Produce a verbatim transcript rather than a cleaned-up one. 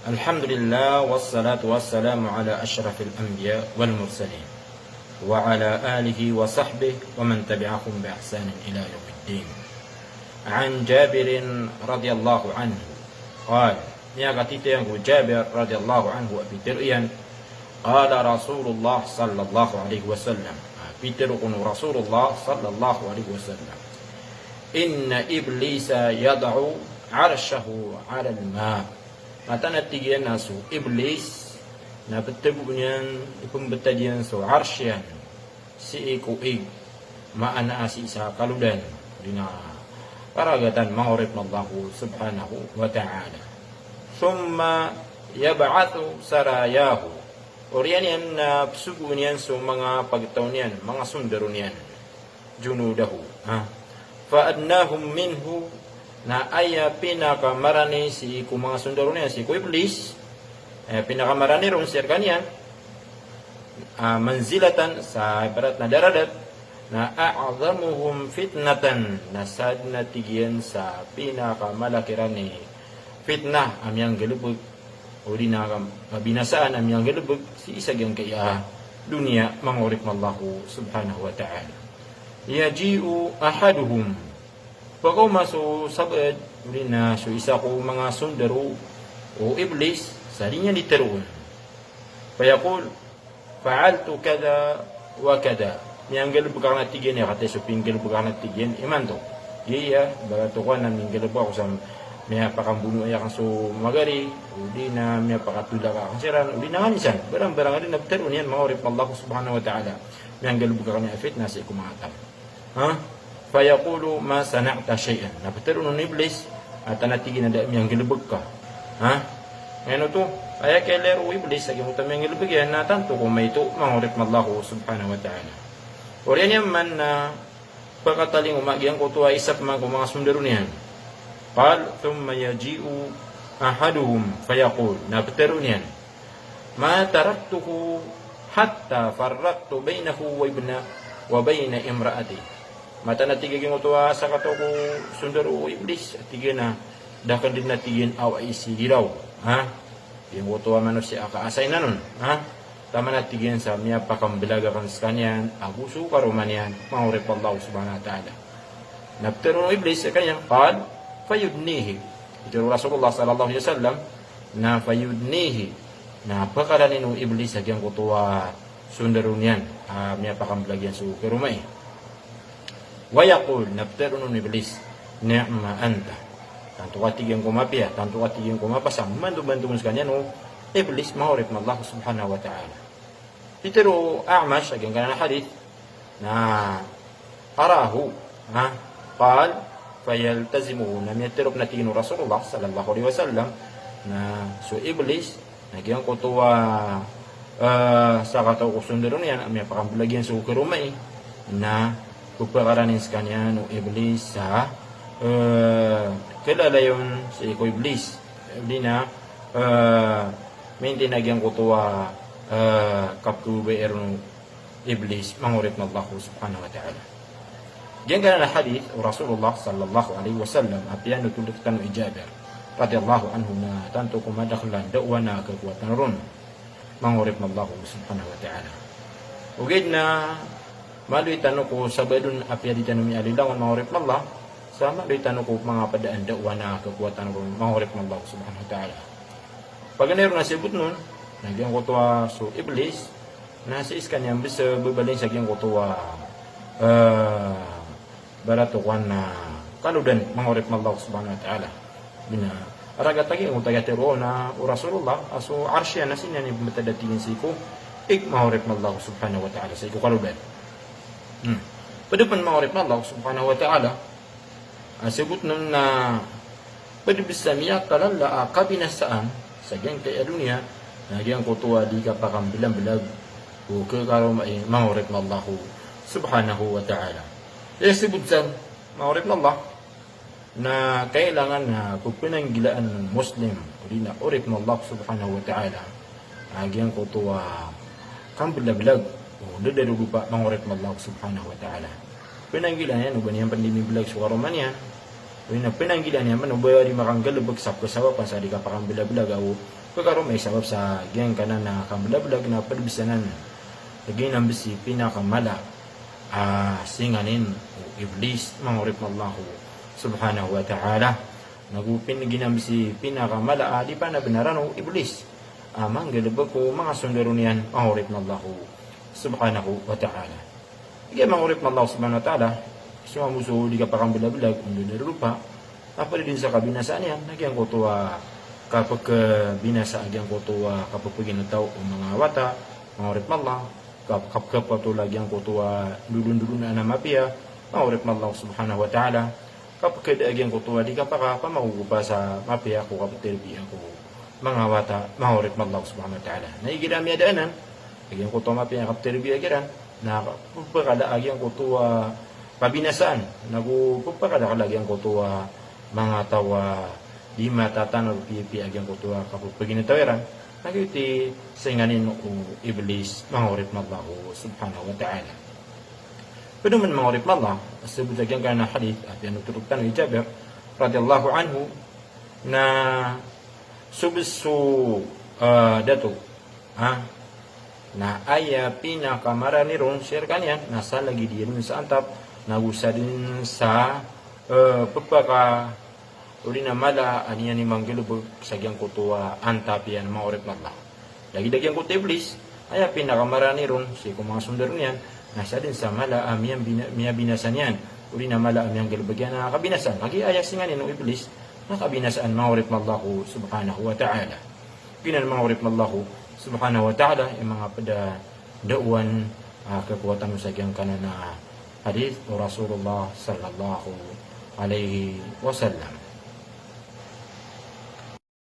Alhamdulillah, wassalatu wassalamu ala ashrafil anbiya wal mursalin, wa ala alihi wa sahbihi wa man tabi'ahum bi ihsanin ila yawmiddin. An Jabirin radiyallahu anhu, qal, miyakatitho iyan ko Jabir radiyallahu anhu a pitharo iyan, qala Rasulullah sallallahu alaihi wasallam, a pitharo kon o Rasulullah sallallahu alaihi wasallam, inna Iblisa yada'u arshahu alal ma. Mataan a tig iyan a so Iblis na pthagoon iyan, ipmbtad iyan so arsh iyan sii ko ig, maana a sii sa kalodan, odi na karagatan, manga oripn o Allah subhanahu wa ta'ala. Thumma yab'athu sarayahu. Oriyan iyan na psogoon iyan so manga pagtaw niyan, manga sondaro niyan. Junudahu. Ha? Fa adnahum minhu, na aya pinakamarani sii ko manga sondaro niyan, sii ko Iblis. Aya pinakamarani ron sii rkaniyan, ah, manzilatan, sa ibarat na daradat, na a'zamuhum fitnatan, na sadn a tig iyan sa pinakamalak iran i fitnah a miyanggalbk, odi na kabinasaan a miyanggalbk sii sa giyangkaya doniya, manga oripn o Allah subhanahu wa ta'ala. Yaji'u ahaduhum. Pkaoma so sabaad, odi na so isa ko manga sondaro o Iblis, sa di niyan di tharoon. Fayaqul, fa'altu kadha wa kadha. Miyanggalbk akn a tig iyan, aya kataya so pinggalbk akn a tig iyan imanto. Giya, barato ko a na minggalbk ako sa miyapakambono aya akn so magari, odi na miyapakatolak akn siran, odi na nganin san. Barang-barang a di na ptharoon iyan, manga oripn o Allah subhanahu wa ta'ala. Miyanggalbk akn a fitnah sii ko manga taw. Ha? Fayaqulu ma sana'ta shay'an. Na ptharoon o Iblis, mataan a tig iyan a da a miyanggalbk ka. Ha? Nganin oto, aya kailay o Iblis a giyangkoto a miyanggalbk iyan na tanto ko maito, manga oripn o Allah subhanahu wa ta'ala. Oriyan iyan man na pakatalingoma giyangkoto a isa pman ko manga sondaro niyan. Qal, thumma yaji'u ahaduhum fayaqul. Na ptharoon iyan, ma taraktuhu hatta farraqtu bainahu wa ibna, wa baina imra'ati. Mataan a tig iyan a giyangkoto a sakataw ko sondaro o Iblis, a tig iyan a da akn dn a tig iyan a awai si giraw. Ha? Giyangkoto a manosiya a kaasay na non. Ha? Taman a tig iyan sa miyapakamblag akn skaniyan ago so karoma niyan, manga oripn o Allah subhanahu wa ta'ala. Na ptharoon o Iblis skaniyan, qal, fayudnihi. Pitharo o Rasulullah sallallahu alaihi wasallam, na fayudnihi, na pkaranin o Iblis a giyangkoto a sondaro niyan a miyapakamblag iyan so karoma i. Wa yaqul, na ptharoon o Iblis, ni'ma anta. Tanto ka, tig iyan, ko mapiya, tanto ka, tig iyan, ko mapasang. Bantobanto skaniyan o Iblis, manga oripn o Allah subhanahu wa ta'ala. Pitharo o A'mash a giyangkanan a hadith, na arahu, ha, qal, fayaltazimuhu, na miyatharo pn a tig iyan o Rasulullah sallallahu alaihi wasallam, na so Iblis, na giyangkoto a, eh, sakataw ko sondaro niyan a miyapakamblag iyan so karoma i, na pphakaranin skaniyan o Iblis sa, eh, kalalayon sii ko Iblis. Odi na, eh, mintin a giyangkoto a, eh, kapkhababayai ron o Iblis, manga oripn o Allah subhanahu wa ta'ala. Giyangkanan a hadith o Rasulullah sallallahu alaihi wasallam a piyanothol rktano i Jabir radiyallahu anhu na tanto ko madakl a ndaowan a kakowatan ron, manga oripn o Allah subhanahu wa ta'ala. Ogaid na maloy tano ko sabaad on a piyadi tano miyaaloy langon, manga oripn o Allah, sa maloy tano ko manga pd a ndaowan a kakowatan ron, manga oripn o Allah subhanahu wa ta'ala. Paganay ron a sabot on, na giyangkoto a so Iblis, na sii skaniyan bs a babaling sa giyangkoto a, eh, barato ko a na kalodan, manga oripn o Allah subhanahu wa ta'ala. Odi na ragat a giyangkoto a katharo on o Rasulullah a so arsh iyan na sii niyan ipmbtad a tig iyan sii ko ig, manga oripn o Allah subhanahu wa ta'ala, sii ko kalodan. Hmm. Pd pn, manga oripn o Allah subhanahu wa ta'ala, a sabot on na pd bs a miyakalala a kabinasaan sa giyangkaya doniya, na giyangkoto a di kapakamblag-mblag o kakaroma i, manga oripn o Allah subhanahu wa ta'ala. Aya sabot san, manga oripn o Allah, na kailangan a pphanggilaan o Muslim, odi na oripn o Allah subhanahu wa ta'ala, a giyangkoto a kamblablag o ndadarodopa, manga oripn o Allah subhanahu wa ta'ala. Pphanggilaan iyan o ba niyan pn di miblag so karoma niyan, Odi na pnanggilaan iyan mambo a di makanggalbk sa pkhasabapan sa di kapakamblablg ago pkharoma i sabap sa giyangkanan a kamblablg na pd bs anan a giyanan bs i pinakamala a singanin o Iblis, manga oripn o Allah subhanahu wa ta'ala. Nago pin-, giyanan bs i pinakamala a di panabnaran o Iblis a manggalbk ko manga sondaro niyan, manga oripn o Allah subhanahu wa ta'ala. Giya manga oripn o Allah subhanahu wa ta'ala, so mambo so di kapakamblablg, ondo na roropa, na pd dn sa kabinasaan iyan, na giyangkoto a kapkhabinasa a giyangkoto a kapphagina taw o manga wata, manga oripn o Allah, kap-, kapkhapatol a giyangkoto a ndodondodon a mapiya, manga oripn o Allah subhanahu wa ta'ala, kapkhada a giyangkoto a di kapakapamagogopa sa mapiya ko kaptarbiyah ko manga wata, manga oripn o Allah subhanahu wa ta'ala. Na igira miyada anan a giyangkoto a mapiya a kaptarbiyah kiran, na pphakala a giyangkoto a kabinasaan, nago pphakala a giyangkoto a manga taw a di matatanod piyapiya a giyangkoto a kapphagina taw iran, na giyoto i singanin o Iblis, manga oripn o Allah subhanahu wa ta'ala. Pd man, manga oripn o Allah, a sabot a giyangkanan a hadith a piyanothol tano i Jabir radiyallahu anhu, na so bs so, ah, dato, ah, na aya pinakamarani ron sii rkaniyan na sa lagid iyan on sa antap, nago sa dn sa, eh, pphaka odi na mala a niyan i manggalbk sa giyangkoto a antap iyan, manga oripn o Allah. Lagid a giyangkoto i Iblis, aya pinakamarani ron sii ko manga sondaro niyan, na sa dn sa mala a miyabina-, miyabinasa niyan, odi na mala a miyanggalbk iyan a kabinasaan. Kagiya aya singanin o Iblis na kabinasaan, manga oripn o Allah subhanahu wa ta'ala. Giyanan, manga oripn o Allah subhanahu wa ta'ala, i manga pd a dawan, ah, khakowa tano sa giyangkanan a hadith o Rasulullah sallallahu alaihi wasallam.